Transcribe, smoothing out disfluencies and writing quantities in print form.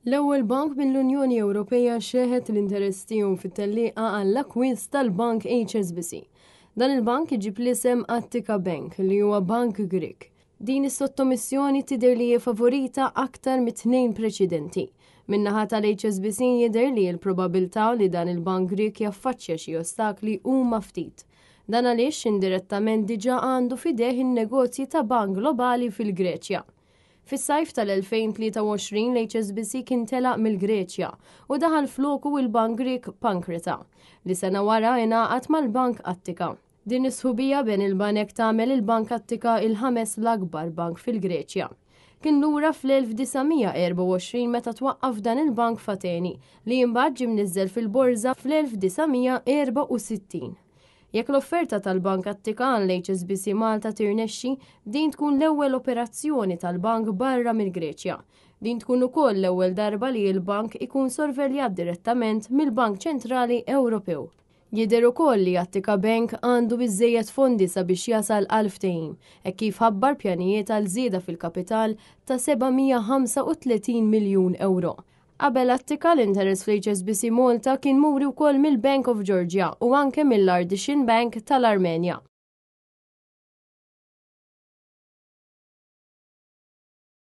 L-ewwel bank mill-Unjoni Ewropea xeħet l-interess tiegħu fit-tellieqa għall-akkwist tal-Bank HSBC. Dan il-bank iġib l-isem Attica Bank li huwa bank Grieg. Din is-sottomissjoni tidher li hi favorita aktar mit-tnejn preċedenti. Min-naħa tal-HSBC jidher li l-probabilità li dan il-bank Grieg jaffaċċja xi ostakli huma ftit. Dan għaliex indirettament diġà għandu f'idejh in-negozji ta' bank globali fil-Greċja. Fis-sajf tal-2023 l-HSBC kien telaq mill-Greċja u daħal floku il-bank Grieg Pankreta, li sena wara ingħaqad mal-Bank Attika. Din is-sħubija bejn il-banek tagħmel il-Bank Attika il-ħames l-akbar bank fil-Greċja. Kien lura fl-1924 meta twaqqaf dan il-bank f'Ateni, li imbagħad ġie mniżżel fil-borża fl-1964. Jekk l-offerta tal-Bank Attika għall-HSBC Malta tirnexxi, din tkun l-ewwel operazzjoni tal-bank barra mill-Greċja. Din tkun ukoll l-ewwel darba li l-bank ikun sorveljat direttament mill-Bank Ċentrali Ewropew. Jidher ukoll li Attica Bank għandu biżżejjed fondi sabiex jasal għal ftehim, hekk kif ħabbar pjanijiet għal żieda fil-kapital ta' 735 miljun ewro. Qabel Attica, l-interess fl-HSBC Malta kien muri wkoll mill-Bank of Georgia u anke mill-Ardishin Bank tal-Armenja.